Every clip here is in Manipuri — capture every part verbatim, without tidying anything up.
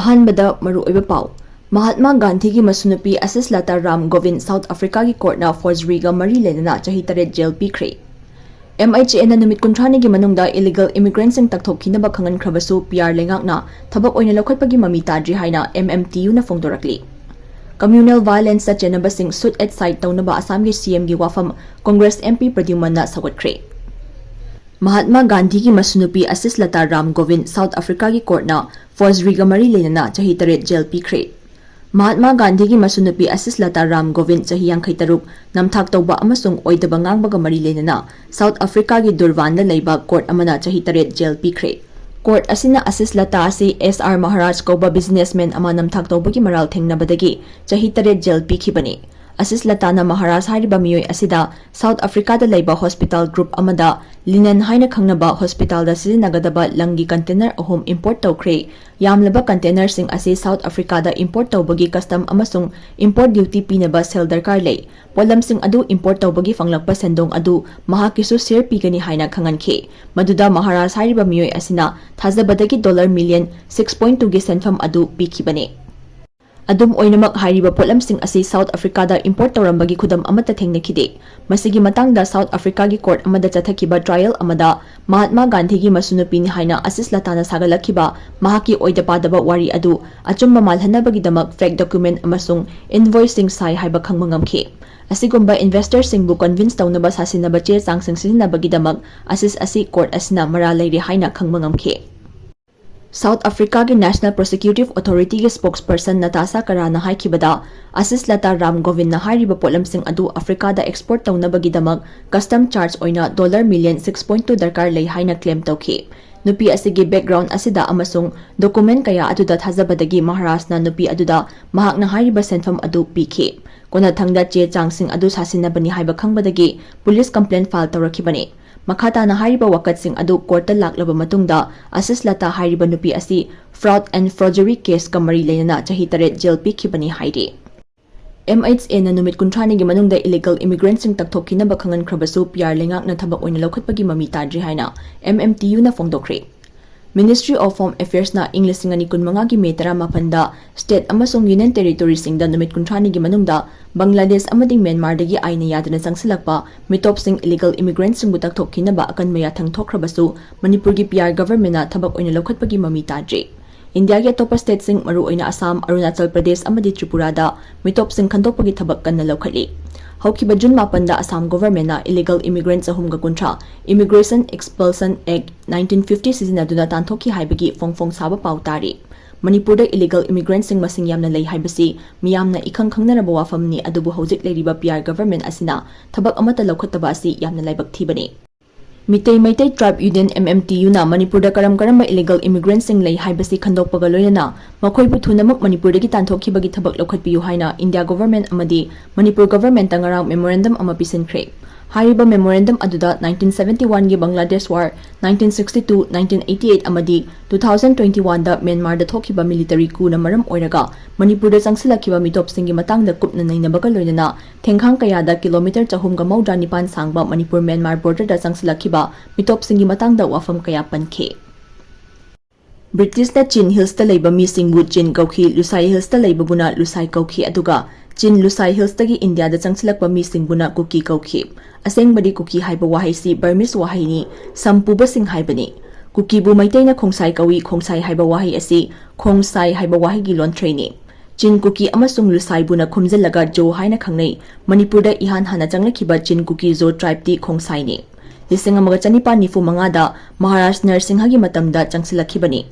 ꯑꯍꯥꯟꯕꯗ ꯃꯔꯨꯑꯣꯏꯕ ꯄꯥꯎ꯫ ꯃꯍꯥꯠꯃꯥ ꯒꯥꯟꯙꯤꯒꯤ ꯃꯁꯨꯅꯨꯄꯤ ꯑꯁꯤꯁ ꯂꯇꯥ ꯔꯥꯝ ꯒꯣꯕꯤꯟ ꯁꯥꯎꯠ ꯑꯐ꯭ꯔꯤꯀꯥꯒꯤ ꯀꯣꯔꯠꯅ ꯐꯣꯔꯖꯔꯤꯒ ꯃꯔꯤ ꯂꯩꯅꯅ ꯆꯍꯤ ꯇꯔꯦꯠ ꯖꯦꯜ ꯄꯤꯈ꯭ꯔꯦ꯫ ꯑꯦꯝ ꯑꯩꯆ ꯑꯦꯅ ꯅꯨꯃꯤꯠ ꯀꯨꯟꯊ꯭ꯔꯥꯅꯤꯒꯤ ꯃꯅꯨꯡꯗ ꯏꯂꯤꯒꯦꯜ ꯏꯃꯤꯒ꯭ꯔꯦꯟꯠꯁꯤꯡ ꯇꯛꯊꯣꯛꯈꯤꯅꯕ ꯈꯪꯍꯟꯈ꯭ꯔꯕꯁꯨ ꯄꯤ ꯑꯥꯔ ꯂꯩꯉꯥꯛꯅ ꯊꯕꯛ ꯑꯣꯏꯅ ꯂꯧꯈꯠꯄꯒꯤ ꯃꯃꯤ ꯇꯥꯗ꯭ꯔꯤ ꯍꯥꯏꯅ ꯑꯦꯝ ꯑꯦꯝ ꯇꯤ ꯌꯨꯅ ꯐꯣꯡꯗꯣꯔꯛꯂꯤ꯫ ꯀꯝꯃ꯭ꯌꯨꯅꯦꯜ ꯚꯥꯏꯑꯣꯂꯦꯟꯁꯇ ꯆꯦꯟꯅꯕꯁꯤꯡ ꯁꯨꯠ ꯑꯦꯠ ꯁꯥꯏꯠ ꯇꯧꯅꯕ ꯑꯁꯥꯝꯒꯤ ꯁꯤ ꯑꯦꯝꯒꯤ ꯋꯥꯐꯝ ꯀꯣꯡꯒ꯭ꯔꯦꯁ ꯑꯦꯝ ꯄꯤ ꯄ꯭ꯔꯗ꯭ꯌꯨꯃꯟꯅ ꯁꯧꯒꯠꯈ꯭ꯔꯦ꯫ ꯃꯍꯥꯠꯃꯥ ꯒꯥꯟꯙꯤꯒꯤ ꯃꯁꯨꯅꯨꯄꯤ ꯑꯁꯤꯁ ꯂꯇꯥ ꯔꯥꯝ ꯒꯣꯕꯤꯟ ꯁꯥꯎꯠ ꯑꯐ꯭ꯔꯤꯀꯥꯒꯤ ꯀꯣꯔꯠꯅ ꯐꯣꯔꯖꯔꯤꯒ ꯃꯔꯤ ꯂꯩꯅꯅ ꯆꯍꯤ ꯇꯔꯦꯠ ꯖꯦꯜ ꯄꯤꯈ꯭ꯔꯦ꯫ ꯃꯍꯥꯠꯃꯥ ꯒꯥꯟꯙꯤꯒꯤ ꯃꯁꯨꯅꯨꯄꯤ ꯑꯁꯤꯁ ꯂꯇꯥ ꯔꯥꯝ ꯒꯣꯕꯤꯟ, ꯆꯍꯤ ꯌꯥꯡꯈꯩ ꯇꯔꯨꯛ, ꯅꯝꯊꯥꯛ ꯇꯧꯕ ꯑꯃꯁꯨꯡ ꯑꯣꯏꯗꯕ ꯉꯥꯡꯕꯒ ꯃꯔꯤ ꯂꯩꯅꯅ ꯁꯥꯎꯠ ꯑꯐ꯭ꯔꯤꯀꯥꯒꯤ ꯗꯨꯔꯕꯥꯟꯗ ꯂꯩꯕ ꯀꯣꯔꯠ ꯑꯃꯅ ꯆꯍꯤ ꯇꯔꯦꯠ ꯖꯦꯜ ꯄꯤꯈ꯭ꯔꯦ꯫ ꯀꯣꯔꯠ ꯑꯁꯤꯅ ꯑꯁꯤꯁ ꯂꯇꯥ ꯑꯁꯤ ꯑꯦꯁ ꯑꯥꯔ ꯃꯍꯥꯔꯥꯖ ꯀꯧꯕ ꯕꯤꯖꯤꯅꯦꯁꯃꯦꯟ ꯑꯃ ꯅꯝꯊꯥꯛ ꯇꯧꯕꯒꯤ ꯃꯔꯥꯜ ꯊꯦꯡꯅꯕꯗꯒꯤ ꯆꯍꯤ ꯇꯔꯦꯠ ꯖꯦꯜ ꯄꯤꯈꯤꯕꯅꯤ꯫ ꯑꯁꯤꯁ ꯂꯇꯥꯅ ꯃꯍꯥꯔꯥꯖ ꯍꯥꯏꯔꯤꯕ ꯃꯤꯑꯣꯏ ꯑꯁꯤꯗ ꯁꯥꯎꯠ ꯑꯐ꯭ꯔꯤꯀꯥꯗ ꯂꯩꯕ ꯍꯣꯁꯄꯤꯇꯥꯜ ꯒ꯭ꯔꯨꯞ ꯑꯃꯗ ꯂꯤꯅꯦꯟ ꯍꯥꯏꯅ ꯈꯪꯅꯕ ꯍꯣꯁꯄꯤꯇꯥꯜꯗ ꯁꯤꯖꯤꯟꯅꯒꯗꯕ ꯂꯪꯒꯤ ꯀꯟꯇꯦꯅꯔ ꯑꯍꯨꯝ ꯏꯝꯄꯣꯔꯠ ꯇꯧꯈ꯭ꯔꯦ꯫ ꯌꯥꯝꯂꯕ ꯀꯟꯇꯦꯅꯔꯁꯤꯡ ꯑꯁꯤ ꯁꯥꯎꯠ ꯑꯐ꯭ꯔꯤꯀꯥꯗ ꯏꯝꯄꯣꯔꯠ ꯇꯧꯕꯒꯤ ꯀꯁꯇꯝ ꯑꯃꯁꯨꯡ ꯏꯝꯄꯣꯔꯠ ꯗ꯭ꯌꯨꯇꯤ ꯄꯤꯅꯕ ꯁꯦꯜ ꯗꯔꯀꯥꯔ ꯂꯩ꯫ ꯄꯣꯠꯂꯝꯁꯤꯡ ꯑꯗꯨ ꯏꯝꯄꯣꯔꯠ ꯇꯧꯕꯒꯤ ꯐꯪꯂꯛꯄ ꯁꯦꯟꯗꯣꯡ ꯑꯗꯨ ꯃꯍꯥꯛꯀꯤꯁꯨ ꯁꯦꯌꯔ ꯄꯤꯒꯅꯤ ꯍꯥꯏꯅ ꯈꯪꯍꯟꯈꯤ꯫ ꯃꯗꯨꯗ ꯃꯍꯥꯔꯥꯖ ꯍꯥꯏꯔꯤꯕ ꯃꯤꯑꯣꯏ ꯑꯁꯤꯅ ꯊꯥꯖꯕꯗꯒꯤ ꯗꯣꯂꯔ ꯃꯤꯂꯤꯌꯟ ꯁꯤꯛꯁ ꯄꯣꯏꯟ ꯇꯨꯒꯤ ꯁꯦꯟꯐꯝ ꯑꯗꯨ ꯄꯤꯈꯤꯕꯅꯤ꯫ ꯑꯗꯨꯝ ꯑꯣꯏꯅꯃꯛ, ꯍꯥꯏꯔꯤꯕ ꯄꯣꯠꯂꯝꯁꯤꯡ ꯑꯁꯤ ꯁꯥꯎꯠ ꯑꯐ꯭ꯔꯤꯀꯥꯗ ꯏꯝꯄꯣꯔꯠ ꯇꯧꯔꯝꯕꯒꯤ ꯈꯨꯗꯝ ꯑꯃꯠꯇ ꯊꯦꯡꯅꯈꯤꯗꯦ꯫ ꯃꯁꯤꯒꯤ ꯃꯇꯥꯡꯗ ꯁꯥꯎꯠ ꯑꯐ꯭ꯔꯤꯀꯥꯒꯤ ꯀꯣꯔꯠ ꯑꯃꯗ ꯆꯠꯊꯈꯤꯕ ꯇ꯭ꯔꯥꯏꯌꯦꯜ ꯑꯃꯗ ꯃꯍꯥꯠꯃꯥ ꯒꯥꯟꯙꯤꯒꯤ ꯃꯁꯨꯅꯨꯄꯤꯅꯤ ꯍꯥꯏꯅ ꯑꯁꯤꯁ ꯂꯇꯥꯅ ꯁꯥꯒꯠꯂꯛꯈꯤꯕ ꯃꯍꯥꯛꯀꯤ ꯑꯣꯏꯗ ꯄꯥꯗꯕ ꯋꯥꯔꯤ ꯑꯗꯨ ꯑꯆꯨꯝꯕ ꯃꯥꯜꯍꯟꯅꯕꯒꯤꯗꯃꯛ ꯐꯦꯛ ꯗꯣꯀ꯭ꯌꯨꯃꯦꯟꯠ ꯑꯃꯁꯨꯡ ꯏꯟꯚꯣꯏꯁꯁꯤꯡ ꯁꯥꯏ ꯍꯥꯏꯕ ꯈꯪꯕ ꯉꯝꯈꯤ꯫ ꯑꯁꯤꯒꯨꯝꯕ ꯏꯟꯚꯦꯁꯇꯔꯁꯤꯡꯕꯨ ꯀꯟꯚꯤꯟꯁ ꯇꯧꯅꯕ ꯁꯥꯁꯤꯟꯅꯕ ꯆꯦ ꯆꯥꯡꯁꯤꯡ ꯁꯤꯖꯤꯟꯅꯕꯒꯤꯗꯃꯛ ꯑꯁꯤꯁ ꯑꯁꯤ ꯀꯣꯔꯠ ꯑꯁꯤꯅ ꯃꯔꯥꯜ ꯂꯩꯔꯦ ꯍꯥꯏꯅ ꯈꯪꯕ ꯉꯝꯈꯤ꯫ ꯁꯥꯎꯠ ꯑꯐ꯭ꯔꯤꯀꯥꯒꯤ ꯅꯦꯁꯅꯦꯜ ꯄ꯭ꯔꯣꯁꯤꯀ꯭ꯌꯨꯇꯤꯚ ꯑꯣꯊꯣꯔꯤꯇꯤꯒꯤ ꯁ꯭ꯄꯣꯛꯁꯄꯔꯁꯟ ꯅꯇꯥꯁꯥ ꯀꯔꯥꯅ ꯍꯥꯏꯈꯤꯕꯗ, ꯑꯁꯤꯁ ꯂꯇꯥ ꯔꯥꯝ ꯒꯣꯕꯤꯟꯅ ꯍꯥꯏꯔꯤꯕ ꯄꯣꯠꯂꯝꯁꯤꯡ ꯑꯗꯨ ꯑꯐ꯭ꯔꯤꯀꯥꯗ ꯑꯦꯛꯁꯄꯣꯔꯠ ꯇꯧꯅꯕꯒꯤꯗꯃꯛ ꯀꯁꯇꯝ ꯆꯥꯔꯖ ꯑꯣꯏꯅ dollar million six point two ꯗꯔꯀꯥꯔ ꯂꯩ ꯍꯥꯏꯅ ꯀ꯭ꯂꯦꯝ ꯇꯧꯈꯤ꯫ ꯅꯨꯄꯤ ꯑꯁꯤꯒꯤ ꯕꯦꯛꯒ꯭ꯔꯥꯎꯟꯗ ꯑꯁꯤꯗ ꯑꯃꯁꯨꯡ ꯗꯣꯀꯨꯃꯦꯟꯠ ꯀꯌꯥ ꯑꯗꯨꯗ ꯊꯥꯖꯕꯗꯒꯤ ꯃꯍꯥꯔꯥꯖꯅ ꯅꯨꯄꯤ ꯑꯗꯨꯗ ꯃꯍꯥꯛꯅ ꯍꯥꯏꯔꯤꯕ ꯁꯦꯟꯐꯝ ꯑꯗꯨ ꯄꯤꯈꯤ꯫ ꯀꯣꯟꯅꯊꯪꯗ ꯆꯦ ꯆꯥꯡꯁꯤꯡ ꯑꯗꯨ ꯁꯥꯁꯤꯟꯅꯕꯅꯤ ꯍꯥꯏꯕ ꯈꯪꯕꯗꯒꯤ ꯄꯨꯂꯤꯁ ꯀꯝꯄ꯭ꯂꯦꯟ ꯐꯥꯏꯜ ꯇꯧꯔꯛꯈꯤꯕꯅꯤ꯫ ꯃꯈꯥ ꯇꯥꯅ ꯍꯥꯏꯔꯤꯕ ꯋꯥꯀꯠꯁꯤꯡ ꯑꯗꯨ ꯀꯣꯔꯠꯇ ꯂꯥꯛꯂꯕ ꯃꯇꯨꯡꯗ, ꯑꯁꯤꯁ ꯂꯇꯥ ꯍꯥꯏꯔꯤꯕ ꯅꯨꯄꯤ ꯑꯁꯤ ꯐ꯭ꯔꯣꯗ ꯑꯦꯟ ꯐꯣꯔꯖꯔꯤ ꯀꯦꯁꯀ ꯃꯔꯤ ꯂꯩꯅꯅ ꯆꯍꯤ ꯇꯔꯦꯠ ꯖꯦꯜ ꯄꯤꯈꯤꯕꯅꯤ ꯍꯥꯏꯔꯤ꯫ ꯑꯦꯝ ꯑꯩꯆ ꯑꯦꯅ ꯅꯨꯃꯤꯠ ꯀꯨꯟꯊ꯭ꯔꯥꯅꯤꯒꯤ ꯃꯅꯨꯡꯗ ꯏꯂꯤꯒꯦꯜ ꯏꯃꯤꯒ꯭ꯔꯦꯟꯠꯁꯤꯡ ꯇꯛꯊꯣꯛꯈꯤꯅꯕ ꯈꯪꯍꯟꯈ꯭ꯔꯕꯁꯨ ꯄꯤ ꯑꯥꯔ ꯂꯩꯉꯥꯛꯅ ꯊꯕꯛ ꯑꯣꯏꯅ ꯂꯧꯈꯠꯄꯒꯤ ꯃꯃꯤ ꯇꯥꯗ꯭ꯔꯤ ꯍꯥꯏꯅ ꯑꯦꯝ ꯑꯦꯝ ꯇꯤ ꯌꯨꯅ ꯐꯣꯡꯗꯣꯛꯈ꯭ꯔꯦ꯫ Ministry of Home Affairsꯅ ꯏꯪ ꯂꯤꯁꯤꯡ ꯑꯅꯤ ꯀꯨꯟꯃꯉꯥꯒꯤ ꯃꯦ ꯇꯔꯥꯃꯥꯄꯟꯗ state ꯑꯃꯁꯨꯡ union territoryꯁꯤꯡꯗ ꯅꯨꯃꯤꯠ ꯀꯨꯟꯊ꯭ꯔꯥꯅꯤꯒꯤ ꯃꯅꯨꯡꯗ ꯕꯪꯒ꯭ꯂꯥꯗꯦꯁ ꯑꯃꯗꯤ ꯃ꯭ꯌꯥꯟꯃꯥꯔꯗꯒꯤ ꯑꯥꯏꯟꯅ ꯌꯥꯗꯅ ꯆꯪꯁꯤꯜꯂꯛꯄ ꯃꯤꯇꯣꯞꯁꯤꯡ, illegal immigrantꯁꯤꯡꯕꯨ ꯇꯛꯊꯣꯛꯈꯤꯅꯕ ꯑꯀꯟꯕ ꯌꯥꯊꯪ ꯊꯣꯛꯈ꯭ꯔꯕꯁꯨ ꯃꯅꯤꯄꯨꯔꯒꯤ P R governmentꯅ ꯊꯕꯛ ꯑꯣꯏꯅ ꯂꯧꯈꯠꯄꯒꯤ ꯃꯃꯤ ꯇꯥꯗ꯭ꯔꯤ꯫ ꯏꯟꯗꯤꯌꯥꯒꯤ ꯑꯇꯣꯞꯄ stateꯁꯤꯡ, ꯃꯔꯨꯑꯣꯏꯅ ꯑꯁꯥꯝ, ꯑꯔꯨꯅꯥꯆꯜ ꯄ꯭ꯔꯗꯦꯁ ꯑꯃꯗꯤ ꯇ꯭ꯔꯤꯄꯨꯔꯥꯗ ꯃꯤꯇꯣꯞꯁꯤꯡ ꯈꯟꯗꯣꯛꯄꯒꯤ ꯊꯕꯛ ꯀꯟꯅ ꯂꯧꯈꯠꯂꯤ꯫ ꯍꯧꯈꯤꯕ ꯖꯨꯟ ꯃꯥꯄꯟꯗ ꯑꯁꯥꯝ governmentꯅ illegal immigrant ꯆꯍꯨꯝꯒ ꯀꯨꯟꯊ꯭ꯔꯥ Immigration Expulsion Act nineteen fifty ꯁꯤꯖꯤꯟꯅꯗꯨꯅ ꯇꯥꯟꯊꯣꯛꯈꯤ ꯍꯥꯏꯕꯒꯤ ꯐꯣꯡ ꯐꯣꯡ ꯁꯥꯕ ꯄꯥꯎ ꯇꯥꯔꯤ꯫ ꯃꯅꯤꯄꯨꯔꯗ illegal immigrantꯁꯤꯡ ꯃꯁꯤꯡ ꯌꯥꯝꯅ ꯂꯩ ꯍꯥꯏꯕꯁꯤ ꯃꯤꯌꯥꯝꯅ ꯏꯈꯪ ꯈꯪꯅꯔꯕ ꯋꯥꯐꯝꯅꯤ, ꯑꯗꯨꯕꯨ ꯍꯧꯖꯤꯛ ꯂꯩꯔꯤꯕ P R government ꯑꯁꯤꯅ ꯊꯕꯛ ꯑꯃꯠꯇ ꯂꯧꯈꯠꯇꯕ ꯑꯁꯤ ꯌꯥꯝꯅ ꯂꯥꯏꯕꯛ ꯊꯤꯕꯅꯤ꯫ Meitei Meitei Tribe Union, M M T Uꯅ ꯃꯅꯤꯄꯨꯔꯗ ꯀꯔꯝ ꯀꯔꯝꯕ illegal immigrantꯁꯤꯡ ꯂꯩ ꯍꯥꯏꯕꯁꯤ ꯈꯟꯗꯣꯛꯄꯒ ꯂꯣꯏꯅꯅ ꯃꯈꯣꯏꯕꯨ ꯊꯨꯅꯃꯛ ꯃꯅꯤꯄꯨꯔꯗꯒꯤ ꯇꯥꯟꯊꯣꯛꯈꯤꯕꯒꯤ ꯊꯕꯛ ꯂꯧꯈꯠꯄꯤꯌꯨ ꯍꯥꯏꯅ ꯏꯟꯗꯤꯌꯥ government ꯑꯃꯗꯤ ꯃꯅꯤꯄꯨꯔ governmentꯇ ꯉꯔꯥꯡ memorandum ꯑꯃ ꯄꯤꯁꯤꯟꯈ꯭ꯔꯦ꯫ ꯍꯥꯏꯔꯤꯕ memorandum ꯑꯗꯨꯗ nineteen seventy oneꯒꯤ Bangladesh War, nineteen sixty two, nineteen eighty eight ꯑꯃꯗꯤ two thousand twenty oneꯗ ꯃ꯭ꯌꯥꯟꯃꯥꯔꯗ ꯊꯣꯛꯈꯤꯕ military coupꯅ ꯃꯔꯝ ꯑꯣꯏꯔꯒ ꯃꯅꯤꯄꯨꯔꯗ ꯆꯪꯁꯤꯜꯂꯛꯈꯤꯕ ꯃꯤꯇꯣꯞꯁꯤꯡꯒꯤ ꯃꯇꯥꯡꯗ ꯀꯨꯞꯅ ꯅꯩꯅꯕꯒ ꯂꯣꯏꯅꯅ ꯊꯦꯡꯈꯥꯡ ꯀꯌꯥꯗ kilometre ꯆꯍꯨꯝꯒ ꯃꯧꯗ꯭ꯔꯥ ꯅꯤꯄꯥꯟ ꯁꯥꯡꯕ ꯃꯅꯤꯄꯨꯔ ꯃ꯭ꯌꯥꯟꯃꯥꯔ borderꯗ ꯆꯪꯁꯤꯜꯂꯛꯈꯤꯕ ꯃꯤꯇꯣꯞꯁꯤꯡꯒꯤ ꯃꯇꯥꯡꯗ ꯋꯥꯐꯝ ꯀꯌꯥ ꯄꯟꯈꯤ꯫ ꯕ꯭ꯔꯤꯇꯤꯁꯅ ꯆꯤꯟ ꯍꯤꯜꯁꯇ ꯂꯩꯕ ꯃꯤꯁꯤꯡꯕꯨ ꯆꯤꯟ ꯀꯧꯈꯤ, ꯂꯨꯁꯥꯏ ꯍꯤꯜꯁꯇ ꯂꯩꯕꯕꯨꯅ ꯂꯨꯁꯥꯏ ꯀꯧꯈꯤ, ꯑꯗꯨꯒ ꯆꯤꯟ ꯂꯨꯁꯥꯏ ꯍꯤꯜꯁꯇꯒꯤ ꯏꯟꯗꯤꯌꯥꯗ ꯆꯪꯁꯤꯜꯂꯛꯄ ꯃꯤꯁꯤꯡꯕꯨꯅ ꯀꯨꯀꯤ ꯀꯧꯈꯤ꯫ ꯑꯁꯦꯡꯕꯗꯤ ꯀꯨꯀꯤ ꯍꯥꯏꯕ ꯋꯥꯍꯩꯁꯤ ꯕꯔꯃꯤꯁ ꯋꯥꯍꯩꯅꯤ, ꯁꯝ ꯄꯨꯕꯁꯤꯡ ꯍꯥꯏꯕꯅꯤ꯫ ꯀꯨꯀꯤꯕꯨ ꯃꯩꯇꯩꯅ ꯈꯣꯡꯁꯥꯏ ꯀꯧꯏ, ꯈꯣꯡꯁꯥꯏ ꯍꯥꯏꯕ ꯋꯥꯍꯩ ꯑꯁꯤ ꯈꯣꯡꯁꯥꯏ ꯍꯥꯏꯕ ꯋꯥꯍꯩꯒꯤ ꯂꯣꯟꯊ꯭ꯔꯩꯅꯤ꯫ ꯆꯤꯟ ꯀꯨꯀꯤ ꯑꯃꯁꯨꯡ ꯂꯨꯁꯥꯏꯕꯨꯅ ꯈꯣꯝꯖꯤꯜꯂꯒ ꯖꯣ ꯍꯥꯏꯅ ꯈꯪꯅꯩ꯫ ꯃꯅꯤꯄꯨꯔꯗ ꯏꯍꯥꯟ ꯍꯥꯟꯅ ꯆꯪꯂꯛꯈꯤꯕ ꯆꯤꯟ ꯀꯨꯀꯤ ꯖꯣ tribeꯇꯤ ꯈꯣꯡꯁꯥꯏꯅꯤ꯫ ꯂꯤꯁꯤꯡ ꯑꯃꯒ ꯆꯅꯤꯄꯥꯟ ꯅꯤꯐꯨ ꯃꯉꯥꯗ ꯃꯍꯥꯔꯥꯖ ꯅꯔꯁꯤꯡꯍꯒꯤ ꯃꯇꯝꯗ ꯆꯪꯁꯤꯜꯂꯛꯈꯤꯕꯅꯤ꯫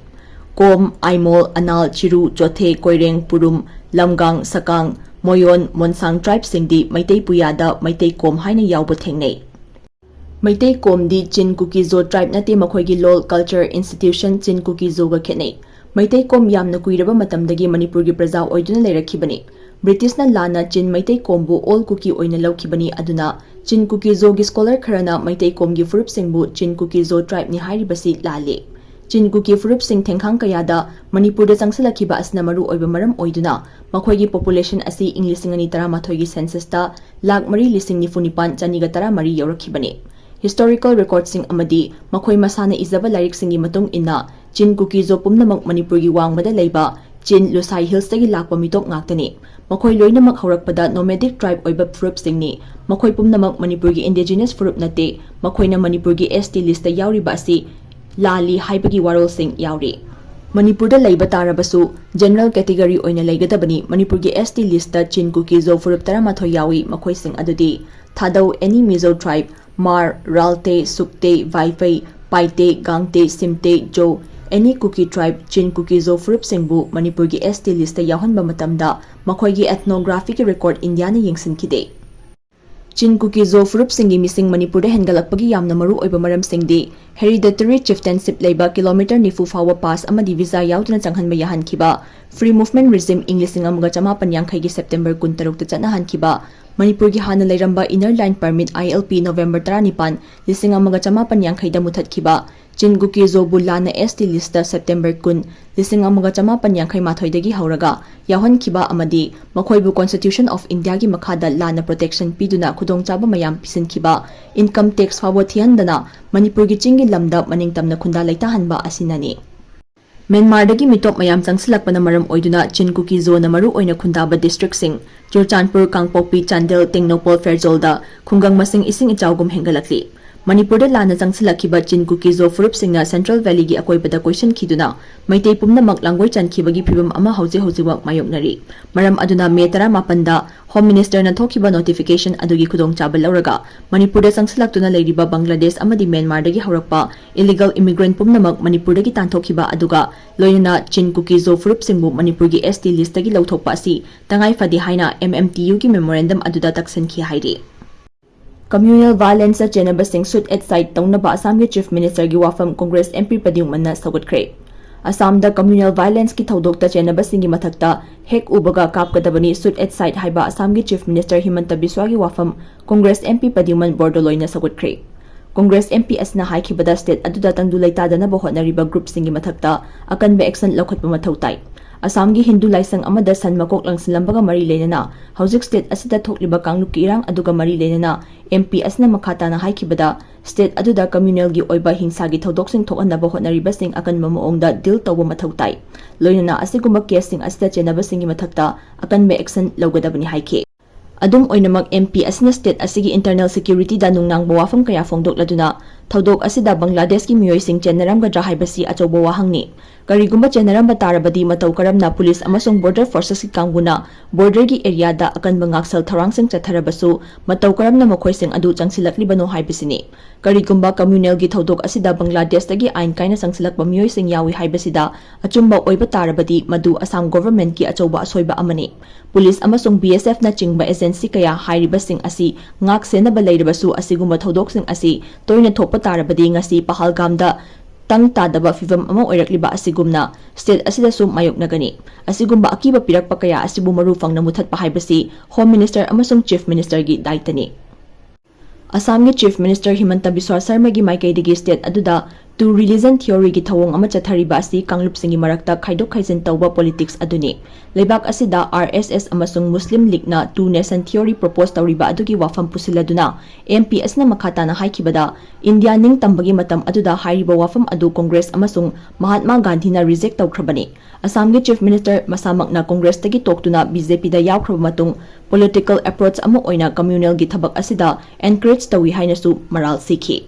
ꯀꯣꯝ, ꯑꯥꯏꯃꯣꯜ, ꯑꯅꯥꯜ, ꯆꯤꯔꯨ, ꯆꯣꯊꯦ, ꯀꯣꯏꯔꯦꯡ, ꯄꯨꯔꯨꯝ, ꯂꯝꯒꯥꯡ, ꯁꯀꯥꯡ, ꯃꯣꯌꯣꯟ, ꯃꯣꯟꯁꯥꯡ tribeꯁꯤꯡꯗꯤ ꯃꯩꯇꯩ ꯄꯨꯌꯥꯗ ꯃꯩꯇꯩ ꯀꯣꯝ ꯍꯥꯏꯅ ꯌꯥꯎꯕ ꯊꯦꯡꯅꯩ꯫ ꯃꯩꯇꯩ ꯀꯣꯝꯗꯤ ꯆꯤꯟ ꯀꯨꯀꯤ ꯖꯣ tribe ꯅꯠꯇꯦ, ꯃꯈꯣꯏꯒꯤ ꯂꯣꯜ, culture, institution ꯆꯤꯟ ꯀꯨꯀꯤ ꯖꯣꯒ ꯈꯦꯠꯅꯩ꯫ ꯃꯩꯇꯩ ꯀꯣꯝ ꯌꯥꯝꯅ ꯀꯨꯏꯔꯕ ꯃꯇꯝꯗꯒꯤ ꯃꯅꯤꯄꯨꯔꯒꯤ ꯄ꯭ꯔꯖꯥ ꯑꯣꯏꯗꯨꯅ ꯂꯩꯔꯛꯈꯤꯕꯅꯤ꯫ ꯕ꯭ꯔꯤꯇꯤꯁꯅ ꯂꯥꯟꯅ ꯆꯤꯟ ꯃꯩꯇꯩ ꯀꯣꯝꯕꯨ all ꯀꯨꯀꯤ ꯑꯣꯏꯅ ꯂꯧꯈꯤꯕꯅꯤ, ꯑꯗꯨꯅ ꯆꯤꯟ ꯀꯨꯀꯤ ꯖꯣꯒꯤ scholar ꯈꯔꯅ ꯃꯩꯇꯩ ꯀꯣꯝꯒꯤ ꯐꯨꯔꯨꯞꯁꯤꯡꯕꯨ ꯆꯤꯟ ꯀꯨꯀꯤ ꯖꯣ tribeꯅꯤ ꯍꯥꯏꯔꯤꯕꯁꯤ ꯂꯥꯜꯂꯤ꯫ ꯆꯤꯟ ꯀꯨꯀꯤ ꯐꯨꯔꯨꯞꯁꯤꯡ ꯊꯦꯡꯈꯥꯡ ꯀꯌꯥꯗ ꯃꯅꯤꯄꯨꯔꯗ ꯆꯪꯁꯤꯜꯂꯛꯈꯤꯕ ꯑꯁꯤꯅ ꯃꯔꯨ ꯑꯣꯏꯕ ꯃꯔꯝ ꯑꯣꯏꯗꯨꯅ ꯃꯈꯣꯏꯒꯤ population ꯑꯁꯤ ꯏꯪ ꯂꯤꯁꯤꯡ ꯑꯅꯤ ꯇꯔꯥꯃꯥꯊꯣꯏꯒꯤ censusꯇ ꯂꯥꯈ ꯃꯔꯤ ꯂꯤꯁꯤꯡ ꯅꯤꯐꯨ ꯅꯤꯄꯥꯟ ꯆꯅꯤꯒ ꯇꯔꯥꯃꯔꯤ ꯌꯧꯔꯛꯈꯤꯕꯅꯤ꯫ Historical recordꯁꯤꯡ ꯑꯃꯗꯤ ꯃꯈꯣꯏ ꯃꯁꯥꯅ ꯏꯖꯕ ꯂꯥꯏꯔꯤꯛꯁꯤꯡꯒꯤ ꯃꯇꯨꯡ ꯏꯟꯅ, ꯆꯤꯟ ꯀꯨꯀꯤꯖꯣ ꯄꯨꯝꯅꯃꯛ ꯃꯅꯤꯄꯨꯔꯒꯤ ꯋꯥꯡꯃꯗ ꯂꯩꯕ ꯆꯤꯟ ꯂꯨꯁꯥꯏ ꯍꯤꯜꯁꯇꯒꯤ ꯂꯥꯛꯄ ꯃꯤꯇꯣꯞ ꯉꯥꯛꯇꯅꯤ꯫ ꯃꯈꯣꯏ ꯂꯣꯏꯅꯃꯛ ꯍꯧꯔꯛꯄꯗ nomadic tribe ꯑꯣꯏꯕ ꯐꯨꯔꯨꯞꯁꯤꯡꯅꯤ꯫ ꯃꯈꯣꯏ ꯄꯨꯝꯅꯃꯛ ꯃꯅꯤꯄꯨꯔꯒꯤ indigenous ꯐꯨꯔꯨꯞ ꯅꯠꯇꯦ꯫ ꯃꯈꯣꯏꯅ ꯃꯅꯤꯄꯨꯔꯒꯤ S T listꯇ ꯌꯥꯎꯔꯤꯕ ꯑꯁꯤ ꯂꯥꯜꯂꯤ ꯍꯥꯏꯕꯒꯤ ꯋꯥꯔꯣꯜꯁꯤꯡ ꯌꯥꯎꯔꯤ꯫ ꯃꯅꯤꯄꯨꯔꯗ ꯂꯩꯕ ꯇꯥꯔꯕꯁꯨ general category ꯑꯣꯏꯅ ꯂꯩꯒꯗꯕꯅꯤ꯫ ꯃꯅꯤꯄꯨꯔꯒꯤ S T listꯇ ꯆꯤꯟ ꯀꯨꯀꯤꯖꯣ ꯐꯨꯔꯨꯞ ꯇꯔꯥꯃꯥꯊꯣꯏ ꯌꯥꯎꯏ꯫ ꯃꯈꯣꯏꯁꯤꯡ ꯑꯗꯨꯗꯤ ꯊꯥꯗꯧ, any Mizo tribe, ꯃꯥꯔ, ꯔꯥꯜꯇꯦ, ꯁꯨꯛꯇꯦ, ꯚꯥꯏꯐꯩ, ꯄꯥꯏꯇꯦ, ꯒꯥꯡꯇꯦ, ꯁꯤꯝꯇꯦ, ꯖꯣ, any Kuki tribe, ꯆꯤꯟ ꯀꯨꯀꯤꯖꯣ ꯐꯨꯔꯨꯞꯁꯤꯡꯕꯨ ꯃꯅꯤꯄꯨꯔꯒꯤ S T listꯇ ꯌꯥꯎꯍꯟꯕ ꯃꯇꯝꯗ ꯃꯈꯣꯏꯒꯤ ethnographyꯒꯤ record ꯏꯟꯗꯤꯌꯥꯅ ꯌꯦꯡꯁꯤꯟꯈꯤꯗꯦ꯫ ꯆꯤꯟ ꯀꯨꯀꯤꯖꯣ ꯐꯨꯔꯨꯞꯁꯤꯡꯒꯤ ꯃꯤꯁꯤꯡ ꯃꯅꯤꯄꯨꯔꯗ ꯍꯦꯟꯒꯠꯂꯛꯄꯒꯤ ꯌꯥꯝꯅ ꯃꯔꯨ ꯑꯣꯏꯕ ꯃꯔꯝꯁꯤꯡꯗꯤ hereditary chieftainship ꯂꯩꯕ kilometre ꯅꯤꯐꯨ ꯐꯥꯎꯕ pass ꯑꯃꯗꯤ visa ꯌꯥꯎꯗꯅ ꯆꯪꯍꯟꯕ ꯌꯥꯍꯟꯈꯤꯕ, free movement regime ꯏꯪ ꯂꯤꯁꯤꯡ ꯑꯃꯒ ꯆꯃꯥꯄꯟ ꯌꯥꯡꯈꯩꯒꯤ September ꯀꯨꯟꯇꯔꯨꯛꯇ ꯆꯠꯅꯍꯟꯈꯤꯕ, ꯃꯅꯤꯄꯨꯔꯒꯤ ꯍꯥꯟꯅ ꯂꯩꯔꯝꯕ Inner Line Permit, I L P, November ꯇꯔꯥꯅꯤꯄꯥꯟ, ꯂꯤꯁꯤꯡ ꯑꯃꯒ ꯆꯃꯥꯄꯟ ꯌꯥꯡꯈꯩꯗ ꯃꯨꯊꯠꯈꯤꯕ, ꯆꯤꯟ ꯀꯨꯀꯤꯖꯣꯕꯨ ꯂꯥꯟꯅ S T listꯇ September ꯀꯨꯟ, ꯂꯤꯁꯤꯡ ꯑꯃꯒ ꯆꯃꯥꯄꯟ ꯌꯥꯡꯈꯩ ꯃꯥꯊꯣꯏꯗꯒꯤ ꯍꯧꯔꯒ ꯌꯥꯎꯍꯟꯈꯤꯕ ꯑꯃꯗꯤ ꯃꯈꯣꯏꯕꯨ Constitution of Indiaꯒꯤ ꯃꯈꯥꯗ ꯂꯥꯟꯅ protection ꯄꯤꯗꯨꯅ ꯈꯨꯗꯣꯡꯆꯥꯕ ꯃꯌꯥꯝ ꯄꯤꯁꯤꯟꯈꯤꯕ, income tax ꯐꯥꯎꯕ ꯊꯤꯍꯟꯗꯅ ꯃꯅꯤꯄꯨꯔꯒꯤ ꯆꯤꯡꯒꯤ ꯂꯝꯗ ꯃꯅꯤꯡ ꯇꯝꯅ ꯈꯨꯟꯗꯥ ꯂꯩꯇꯥꯍꯟꯕ ꯑꯁꯤꯅꯅꯤ꯫ ꯃ꯭ꯌꯥꯟꯃꯥꯔꯗꯒꯤ ꯃꯤꯇꯣꯞ ꯃꯌꯥꯝ ꯆꯪꯁꯤꯜꯂꯛꯄꯅ ꯃꯔꯝ ꯑꯣꯏꯗꯨꯅ ꯆꯤꯟ ꯀꯨꯀꯤꯖꯣꯅ ꯃꯔꯨ ꯑꯣꯏꯅ ꯈꯨꯟꯗꯥꯕ districtꯁꯤꯡ ꯆꯨꯔꯆꯥꯟꯄꯨꯔ, ꯀꯥꯡꯄꯣꯛꯄꯤ, ꯆꯥꯟꯗꯦꯜ, ꯇꯦꯡꯅꯧꯄꯜ, ꯐꯦꯔꯖꯣꯜꯗ ꯈꯨꯡꯒꯪ ꯃꯁꯤꯡ ꯏꯁꯤꯡ ꯏꯆꯥꯎꯒꯨꯝ ꯍꯦꯟꯒꯠꯂꯛꯂꯤ꯫ ꯃꯅꯤꯄꯨꯔꯗ ꯂꯥꯟꯅ ꯆꯪꯁꯤꯜꯂꯛꯈꯤꯕ ꯆꯤꯟ ꯀꯨꯀꯤꯖꯣ ꯐꯨꯔꯨꯞꯁꯤꯡꯅ Central Valleyꯒꯤ ꯑꯀꯣꯏꯕꯗ ꯀꯣꯏꯁꯤꯟꯈꯤꯗꯨꯅ ꯃꯩꯇꯩ ꯄꯨꯝꯅꯃꯛ ꯂꯥꯡꯒꯣꯏ ꯆꯟꯈꯤꯕꯒꯤ ꯐꯤꯚꯝ ꯑꯃ ꯍꯧꯖꯤꯛ ꯍꯧꯖꯤꯛꯃꯛ ꯃꯥꯌꯣꯛꯅꯔꯤ꯫ ꯃꯔꯝ ꯑꯗꯨꯅ May ꯇꯔꯥꯃꯥꯄꯟꯗ Home Ministerꯅ ꯊꯣꯛꯈꯤꯕ notification ꯑꯗꯨꯒꯤ ꯈꯨꯗꯣꯡꯆꯥꯕ ꯂꯧꯔꯒ ꯃꯅꯤꯄꯨꯔꯗ ꯆꯪꯁꯤꯜꯂꯛꯇꯨꯅ ꯂꯩꯔꯤꯕ ꯕꯪꯒ꯭ꯂꯥꯗꯦꯁ ꯑꯃꯗꯤ ꯃ꯭ꯌꯥꯟꯃꯥꯔꯗꯒꯤ ꯍꯧꯔꯛꯄ illegal immigrant ꯄꯨꯝꯅꯃꯛ ꯃꯅꯤꯄꯨꯔꯗꯒꯤ ꯇꯥꯟꯊꯣꯛꯈꯤꯕ ꯑꯗꯨꯒ ꯂꯣꯏꯅꯅ ꯆꯤꯟ ꯀꯨꯀꯤꯖꯣ ꯐꯨꯔꯨꯞꯁꯤꯡꯕꯨ ꯃꯅꯤꯄꯨꯔꯒꯤ S T listꯇꯒꯤ ꯂꯧꯊꯣꯛꯄ ꯑꯁꯤ ꯇꯉꯥꯏ ꯐꯗꯦ ꯍꯥꯏꯅ M M T Uꯒꯤ memorandum ꯑꯗꯨꯗ ꯇꯛꯁꯤꯟꯈꯤ ꯍꯥꯏꯔꯤ꯫ Communal violenceꯇ ꯆꯦꯟꯅꯕꯁꯤꯡ shoot at sight ꯇꯧꯅꯕ ꯑꯁꯥꯝꯒꯤ Chief Ministerꯒꯤ ꯋꯥꯐꯝ Congress M P ꯄ꯭ꯔꯗ꯭ꯌꯨꯃꯟꯅ ꯁꯧꯒꯠꯈ꯭ꯔꯦ꯫ ꯑꯁꯥꯝꯗ communal violenceꯀꯤ ꯊꯧꯗꯣꯛꯇ ꯆꯦꯟꯅꯕꯁꯤꯡꯒꯤ ꯃꯊꯛꯇ ꯍꯦꯛ ꯎꯕꯒ ꯀꯥꯞꯀꯗꯕꯅꯤ, shoot at sight ꯍꯥꯏꯕ ꯑꯁꯥꯝꯒꯤ Chief Minister ꯍꯤꯃꯟꯇ ꯕꯤꯁ꯭ꯋꯥꯒꯤ ꯋꯥꯐꯝ Congress M P ꯄ꯭ꯔꯗ꯭ꯌꯨꯃꯟ ꯕꯣꯔꯗꯣꯂꯣꯏꯅ ꯁꯧꯒꯠꯈ꯭ꯔꯦ꯫ Congress M P ꯑꯁꯤꯅ ꯍꯥꯏꯈꯤꯕꯗ state ꯑꯗꯨꯗ ꯇꯪꯗꯨ ꯂꯩꯇꯥꯗꯅꯕ ꯍꯣꯠꯅꯔꯤꯕ groupꯁꯤꯡꯒꯤ ꯃꯊꯛꯇ ꯑꯀꯟꯕ action ꯂꯧꯈꯠꯄ ꯃꯊꯧ ꯇꯥꯏ꯫ ꯑꯁꯥꯝꯒꯤ ꯍꯤꯟꯗꯨ ꯂꯥꯏꯁꯪ ꯑꯃꯗ ꯁꯟ ꯃꯀꯣꯛ ꯂꯪꯁꯤꯜꯂꯝꯕꯒ ꯃꯔꯤ ꯂꯩꯅꯅ ꯍꯧꯖꯤꯛ state ꯑꯁꯤꯗ ꯊꯣꯛꯂꯤꯕ ꯀꯥꯡꯂꯨꯞꯀꯤ ꯏꯔꯥꯡ ꯑꯗꯨꯒ ꯃꯔꯤ ꯂꯩꯅꯅ M P ꯑꯁꯤꯅ ꯃꯈꯥ ꯇꯥꯅ ꯍꯥꯏꯈꯤꯕꯗ, state ꯑꯗꯨꯗ communalꯒꯤ ꯑꯣꯏꯕ ꯍꯤꯡꯁꯥꯒꯤ ꯊꯧꯗꯣꯛꯁꯤꯡ ꯊꯣꯛꯍꯟꯅꯕ ꯍꯣꯠꯅꯔꯤꯕꯁꯤꯡ ꯑꯀꯟꯕ ꯃꯑꯣꯡꯗ deal ꯇꯧꯕ ꯃꯊꯧ ꯇꯥꯏ꯫ ꯂꯣꯏꯅꯅ ꯑꯁꯤꯒꯨꯝꯕ caseꯁꯤꯡ ꯑꯁꯤꯗ ꯆꯦꯟꯅꯕꯁꯤꯡꯒꯤ ꯃꯊꯛꯇ ꯑꯀꯟꯕ action ꯂꯧꯒꯗꯕꯅꯤ ꯍꯥꯏꯈꯤ꯫ ꯑꯗꯨꯝ ꯑꯣꯏꯅꯃꯛ, M P ꯑꯁꯤꯅ state ꯑꯁꯤꯒꯤ internal securityꯗ ꯅꯨꯡꯅꯥꯡꯕ ꯋꯥꯐꯝ ꯀꯌꯥ ꯐꯣꯡꯗꯣꯛꯂꯗꯨꯅ, ꯊꯧꯗꯣꯛ ꯑꯁꯤꯗ ꯕꯪꯒ꯭ꯂꯥꯗꯦꯁꯀꯤ ꯃꯤꯑꯣꯏꯁꯤꯡ ꯆꯦꯟꯅꯔꯝꯒꯗ꯭ꯔꯥ ꯍꯥꯏꯕꯁꯤ ꯑꯆꯧꯕ ꯋꯥꯍꯪꯅꯤ꯫ ꯀꯔꯤꯒꯨꯝꯕ ꯆꯦꯟꯅꯔꯝꯕ ꯇꯥꯔꯕꯗꯤ, ꯃꯇꯧ ꯀꯔꯝꯅ police ꯑꯃꯁꯨꯡ border forcesꯀꯤ ꯀꯥꯡꯕꯨꯅ borderꯒꯤ areaꯗ ꯑꯀꯟꯕ ꯉꯥꯛꯁꯦꯜ ꯊꯧꯔꯥꯡꯁꯤꯡ ꯆꯠꯊꯔꯕꯁꯨ, ꯃꯇꯧ ꯀꯔꯝꯅ ꯃꯈꯣꯏꯁꯤꯡ ꯑꯗꯨ ꯆꯪꯁꯤꯜꯂꯛꯂꯤꯕꯅꯣ ꯍꯥꯏꯕꯁꯤꯅꯤ꯫ ꯀꯔꯤꯒꯨꯝꯕ communalꯒꯤ ꯊꯧꯗꯣꯛ ꯑꯁꯤꯗ ꯕꯪꯒ꯭ꯂꯥꯗꯦꯁꯇꯒꯤ ꯑꯥꯏꯟ ꯀꯥꯏꯅ ꯆꯪꯁꯤꯜꯂꯛꯄ ꯃꯤꯑꯣꯏꯁꯤꯡ ꯌꯥꯎꯏ ꯍꯥꯏꯕꯁꯤꯗ ꯑꯆꯨꯝꯕ ꯑꯣꯏꯕ ꯇꯥꯔꯕꯗꯤ, ꯃꯗꯨ ꯑꯁꯥꯝ governmentꯀꯤ ꯑꯆꯧꯕ ꯑꯁꯣꯏꯕ ꯑꯃꯅꯤ꯫ Police ꯑꯃꯁꯨꯡ B S Fꯅꯆꯤꯡꯕ agency ꯀꯌꯥ ꯍꯥꯏꯔꯤꯕꯁꯤꯡ ꯑꯁꯤ ꯉꯥꯛ ꯁꯦꯟꯅꯕ ꯂꯩꯔꯕꯁꯨ, ꯑꯁꯤꯒꯨꯝꯕ ꯊꯧꯗꯣꯛꯁꯤꯡ ꯑꯁꯤ ꯇꯣꯏꯅ ꯊꯣꯛꯄ ꯇꯥꯔꯕꯗꯤ, ꯉꯁꯤ ꯄꯍꯜꯒꯥꯝꯗ ꯇꯪ ꯇꯥꯗꯕ ꯐꯤꯚꯝ ꯑꯃ ꯑꯣꯏꯔꯛꯂꯤꯕ ꯑꯁꯤꯒꯨꯝꯅ state ꯑꯁꯤꯗꯁꯨ ꯃꯥꯌꯣꯛꯅꯒꯅꯤ꯫ ꯑꯁꯤꯒꯨꯝꯕ ꯑꯀꯤꯕ ꯄꯤꯔꯛꯄ ꯀꯌꯥ ꯑꯁꯤꯕꯨ ꯃꯔꯨ ꯐꯪꯅ ꯃꯨꯊꯠꯄ ꯍꯥꯏꯕꯁꯤ Home Minister ꯑꯃꯁꯨꯡ Chief Ministerꯒꯤ ꯗꯥꯏꯇꯅꯤ꯫ ꯑꯁꯥꯝꯒꯤ Chief Minister ꯍꯤꯃꯟꯇ ꯕꯤꯁ꯭ꯋꯥ ꯁꯔꯃꯒꯤ ꯃꯥꯏꯀꯩꯗꯒꯤ state ꯑꯗꯨꯗ two religion theoryꯒꯤ ꯊꯧꯑꯣꯡ ꯑꯃ ꯆꯠꯊꯔꯤꯕ ꯑꯁꯤ ꯀꯥꯡꯂꯨꯞꯁꯤꯡꯒꯤ ꯃꯔꯛꯇ ꯈꯥꯏꯗꯣꯛ ꯈꯥꯏꯖꯤꯟ ꯇꯧꯕ politics ꯑꯗꯨꯅꯤ꯫ ꯂꯩꯕꯥꯛ ꯑꯁꯤꯗ R S S ꯑꯃꯁꯨꯡ Muslim Leagueꯅ two nation theory propose ꯇꯧꯔꯤꯕ ꯑꯗꯨꯒꯤ ꯋꯥꯐꯝ ꯄꯨꯁꯤꯜꯂꯗꯨꯅ, M P ꯑꯁꯤꯅ ꯃꯈꯥ ꯇꯥꯅ ꯍꯥꯏꯈꯤꯕꯗ, India ꯅꯤꯡꯇꯝꯕꯒꯤ ꯃꯇꯝ ꯑꯗꯨꯗ ꯍꯥꯏꯔꯤꯕ ꯋꯥꯐꯝ ꯑꯗꯨ Congress ꯑꯃꯁꯨꯡ ꯃꯍꯥꯠꯃꯥ ꯒꯥꯟꯙꯤꯅ reject ꯇꯧꯈ꯭ꯔꯕꯅꯤ꯫ ꯑꯁꯥꯝꯒꯤ Chief Minister ꯃꯁꯥꯃꯛꯅ Congressꯇꯒꯤ ꯇꯣꯛꯇꯨꯅ B J Pꯗ ꯌꯥꯎꯈ꯭ꯔꯕ ꯃꯇꯨꯡ, political approach ꯑꯃ ꯑꯣꯏꯅ communalꯒꯤ ꯊꯕꯛ ꯑꯁꯤꯗ encourage ꯇꯧꯏ ꯍꯥꯏꯅꯁꯨ ꯃꯔꯥꯜ ꯁꯤꯈꯤ꯫